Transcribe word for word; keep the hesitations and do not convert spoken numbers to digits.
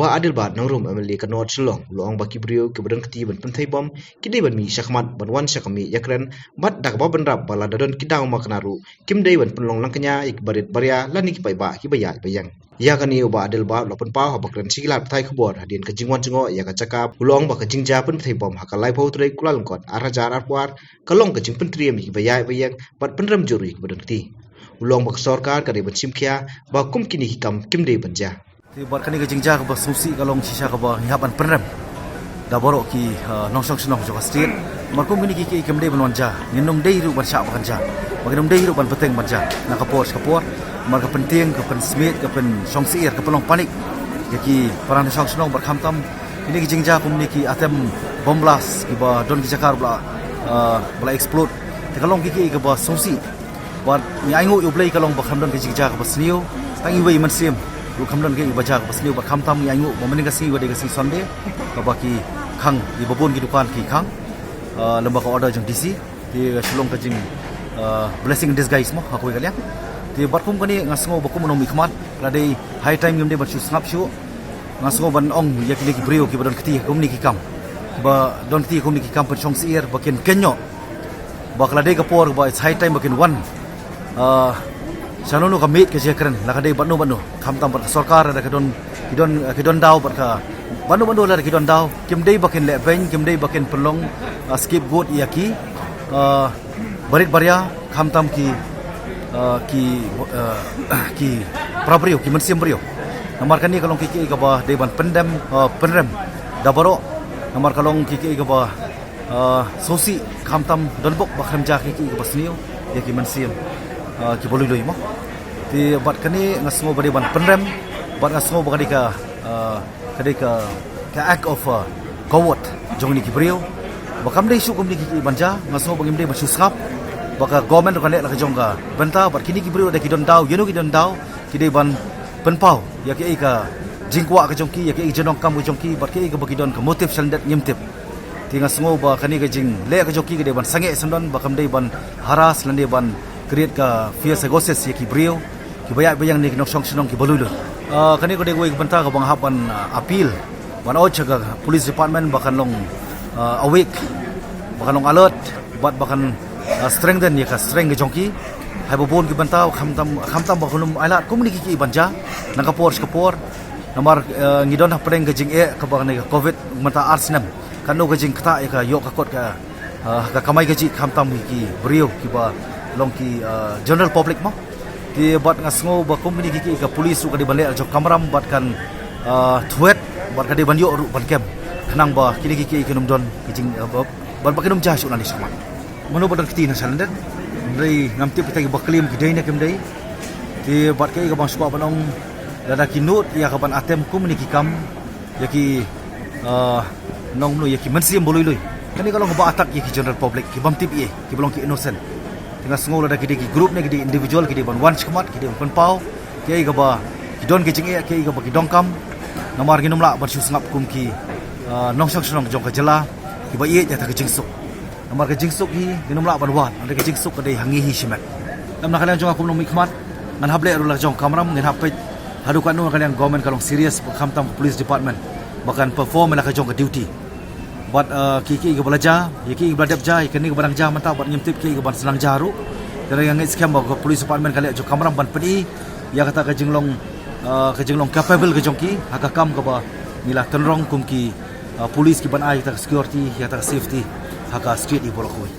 Bah Adelbert Nongrum, M L A ka North Shillong, u la ong ba ki briew kiba don kti ban pynthei bom ki dei ban mih shakhmat ban wan sha ka mih ïakren, bad da kaba bynrap ba lada don ki daw makna ruh kim dei ban pynlong langkñia ïa ki barit baria lane ki paidbah kiba ïaid ba ïeng. Ïa kane u Bah Adelbert u la pynpaw haba kren sha ki lad pathai khubor hadien ka jingwan jngoh ïa ka jaka, u la ong ba ka jingjia pynpthei bom ha ka laiphew tarik Kyllalyngkot ar hajar arphew ar ka long ka jingpyntriem ïa kiba ïaid ba ïeng bad pynrem jur ïa kiba don kti. U la ong ba ka sorkar ka dei ban shim khia ba kum kine ki kam kim dei ban jia. Te bad kane ka jingjia kaba sngewsih ka long shisha kaba ngi hap ban pynrem da baroh ki, uh, nongshong shnong jong ka state. Namar kum kine ki, ki, kim dei ban wan jia, ngin ym dei ruh ban shah ba kan jia, ba ngin ym dei ruh ban bteng ban jia na ka por sha ka por. Namar ka pyntieng, ka pynsmiej, ka pynshong syier, ka pynlong panic ïa ki para nongshong shnong bad khamtam kine ki jingjia kum kine ki attempt bomb blast kiba don ki jaka ruh ba la, uh, ba la explode. Te ka long ki, ki, kaba sngewsih. Bad ngi ainguh ïa U Blei ka long ba kham don ka jingjia kaba sniew. Tang iwei i mynsiem ruh kham don ka, iba jia kaba sniew, bad khamtam ngi ainguh ba mynne ka sngi ka dei ka sngi Sunday kaba ki khang, iba bun ki dukan ki khang, ah, lem bad ka order jong D C. Te ka long ka jing, ah, blessing in disguise mo ha kawei ka liang. Te bad kum kane nga sngew ba kum u nongmihkhmat la dei high time ngim dei ban shu sngap shuh. Nga sngew ban ong ïa kine ki briew kiba don kti kum kine ki kam, kiba don kti kum kine ki kam pynshong syier ba kin kynnoh ba ka la dei ka por ba it's high time ba kin wan, ah, shano shano ka miet ka jingkren, la ka dei bad no bad no, khamtam bad ka sorkar, lada ki don, ki don, ki don daw bad ka, bad no bad no lada ki don daw, kim dei ba kin leh beiñ, kim dei ba kin pynlong, ah, scapegoat ïa ki, ah, barit baria, khamtam ki, ah, ki, ah, ki para briew, ki mynsiem briew. Namar kane ka long ki, ki kaba dei ban pyndem, ah, pynrem da baroh. Namar ka long ki, ki kaba ah, sngewsih, khamtam don bok ba khlem jia ki, ki kaba sniew ïa ki mynsiem, ah, kiba lui lui mo. Te bad kane nga sngew ba dei ban pynrem, bad nga sngew ba ka dei ka, ah, ka dei ka, ka act of, ah, coward jong kine ki briew. Ba kam dei shuh kum kine ki, ki ban jia, nga sngew ba ngim dei ban shu sngap. Ba ka government ruh ka leh la ka jong ka bynta, bad kine ki briew da ki don daw, ïa no ki don daw, ki dei ban pynpaw ïa kiei ka jingkwah ka jong ki, ïa kiei ka jingdonkam ka jong ki, bad kiei kaba ki don ka motive shalyndet ngim tip. Te nga sngew ba kane ka jingleh ka jong ki ka dei ban sangeh syndon, ba kam dei ban harass lane ban create ka fear psychosis ïa ki briew kiba ïaid ba ïeng ne ki nongshong shnong kiba lui lui. Ah, kane ka dei kawei ka bynta kaba nga hap ban, ah, appeal, ban urge ha ka police department ba kan long, ah, awake, ba kan long alert, bad ba kan, ah, strengthen ïa ka strength ka jong ki ha kiba bun ki bynta, khamtam, khamtam ba kan ym ailad kum kine ki, ki ban jia na ka por sha ka por. Namar, ah, ngi don hapdeng ka jingeh kaba kane ka covid mynta ar snem. Katno ka jingktah ïa ka ïoh ka kot ka, ah, ka kamai kajih, khamtam ki briew kiba long ki, ah, general public mo. Te bad nga sngew ba kum kine ki, ki ka police ruh ka dei ban leh la ka jong ka kamram bad kan, ah, thwet, bad ka dei ban ïoh ruh ban kem, khnang ba kine ki, ki kin ym don ka jing, ah, ba, bad ba kin ym jia shuh nangne shakhmat. Mano ba don kti na shalyndet, hynrei ngam tip kita kiba claim ki dei ne kim dei. Te bad kiei kaba nga sngewkwah ban ong, lada ki nud ïa ka ban attempt kum kine ki kam ïa ki, ah, nongmno, ïa ki mynsiem ba lui lui. Kane ka long kaba attack ïa ki general public, ki bym tip ei ei, kiba long ki innocent. Te nga sngew lada ki dei ki group ne ki dei individual, ki dei ban wan shakhmat, ki dei ban pynpaw kiei kaba ki don ki jingeh, kiei kaba ki donkam. Namar ngin ym lah ban shu sngap kum ki, ah, nongshong shnong jong ka jylla kiba ïeit ïa kata ka jingsuk. Namar ka jingsuk hi ngin ym lah ban wad, hynrei ka jingsuk ka dei ha ngi hi shimet. Te na ka liang jong nga kum u nongmihkhmat, ngan hap leh ruh la ka jong ka kamram, ngin hap peit haduh katno ka liang government ka long serious, ba khamtam ka police department ba kan perform la ka jong ka duty. Bad, eh, ki, ki, kiba la jia, ïa ki, kiba la dep jia, ïa kane kaba dang jia mynta, bad ngim tip ki, kiban sa nang jia ruh. Te nga ngeit skhem ba ka police department ka leh la ka jong ka kamram ban pyni ïa kata ka jinglong, eh, ka jinglong capable ka jong ki ha ka kam kaba ngi la tynrong kum ki, eh, police kiban ai ïa kata ka security, ïa kata ka safety ha ka state hi baroh kawei.